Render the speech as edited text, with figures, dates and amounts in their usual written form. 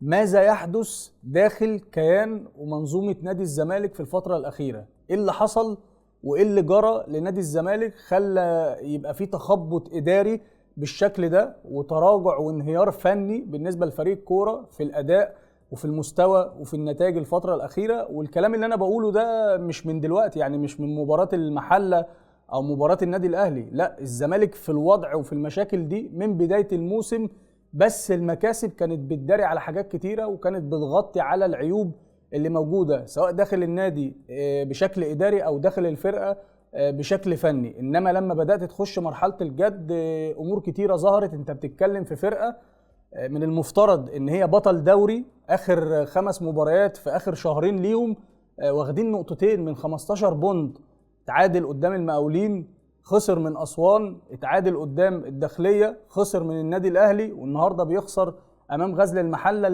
ماذا يحدث داخل كيان ومنظومة نادي الزمالك في الفترة الأخيرة؟ إيه اللي حصل وإيه اللي جرى لنادي الزمالك خلى يبقى فيه تخبط إداري بالشكل ده وتراجع وانهيار فني بالنسبة لفريق الكورة في الأداء وفي المستوى وفي النتائج الفترة الأخيرة؟ والكلام اللي أنا بقوله ده مش من دلوقتي، يعني مش من مباراة المحلة أو مباراة النادي الأهلي، لا، الزمالك في الوضع وفي المشاكل دي من بداية الموسم، بس المكاسب كانت بتداري على حاجات كتيرة وكانت بتغطي على العيوب اللي موجودة سواء داخل النادي بشكل إداري أو داخل الفرقة بشكل فني. إنما لما بدأت تخش مرحلة الجد أمور كتيرة ظهرت. أنت بتتكلم في فرقة من المفترض إن هي بطل دوري، آخر 5 مباريات في آخر شهرين ليهم واخدين نقطتين من 15 بوند، تعادل قدام المقاولين، خسر من أسوان، اتعادل قدام الداخلية، خسر من النادي الأهلي، والنهاردة بيخسر أمام غزل المحلة